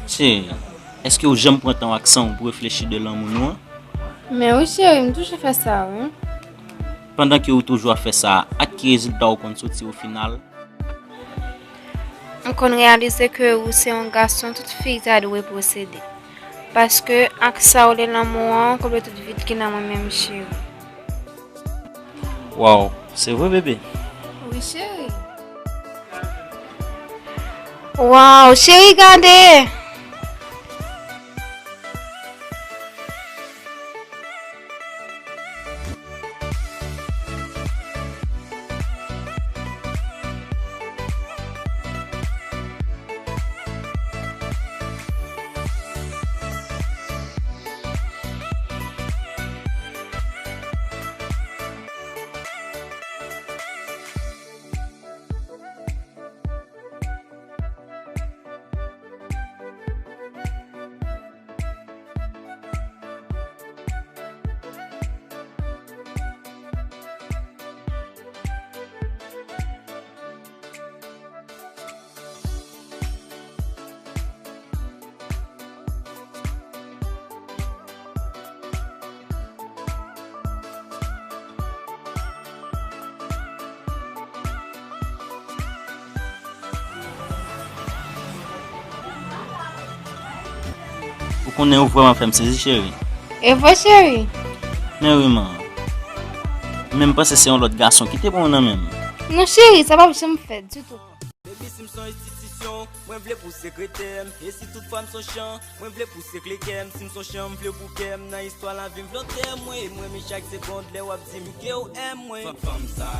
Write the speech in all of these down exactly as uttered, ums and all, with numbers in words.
Cheri, èske w janm pran tan w ak san w pou reflechi de lanmou nou an? Men wi, cheri, m toujou fè sa, wi. Pandan ke w toujou ap fè sa, ak ki rezilta w konn soti o final? M konn reyalize ke ou se yon gason tout fi ta dwe posede. Paske ak sa w rele lanmou an, w konble tout vid ki nan mwen menm, cheri. Waw, se vre, bebe? Wi, cheri. Waw, cheri, gade! Ou konnen ou vrèman fè m sezi, cheri. E vre, cheri? Men wi, man. Men m panse se yon lòt gason ki te pran w nan men m. Non, cheri, sa p ap janm fèt ditou. Baby, si m se yon enstitisyon, mwen vle pou sekretè m. E si tout fwa m se yon chan, mwen vle pou se kle kè m. Si m se yon chan, m vle pou kè m. Nan istwa lavi m vle w tè mwen. E mwen, men chak segonn lè w ap di m ke w enm mwen. Fanm, fanm sa,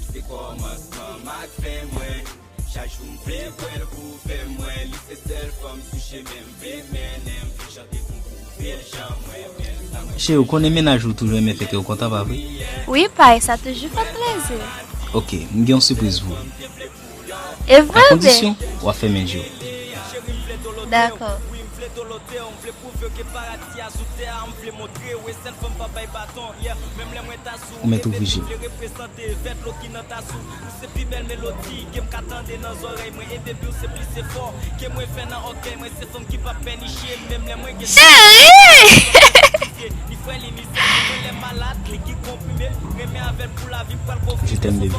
se kòmansman m ak fen mwen. Chak jou m vle wè l pou fè mwen. Li se sèl fanm sou chemen m vle mennen. M vle chante pou m pwouve l jan mwen bèl sa mwen. Cheri, ou konnen mennaj ou toujou renmen fè kè w kontan, pa vre? Wi, pa, e sa toujou fè m plezi. Ok, m gen yon sipriz pou ou. E vre, bebe? A kondisyon w ap fèmen je w. Dakò. Ou mèt ouvri je w. Cheri! Je t'aime, bébé.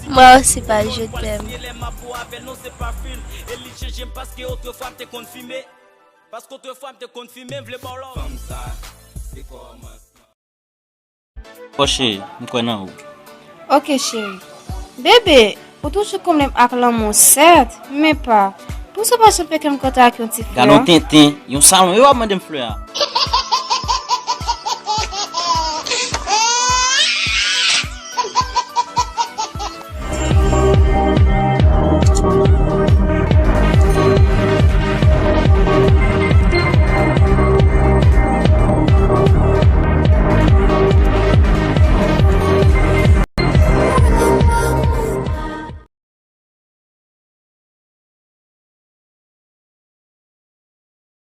Moi aussi, pa, je t'aime. Bon, cheri, m kwè nan ou. Ok, cheri. Bebe, ou toujou konble m ak lanmou, sèt, men pa. Pousa w pa janm fè kè m kontan ak yon ti flè? Gade yon tenten, yon salon, yo ap mande m flè a.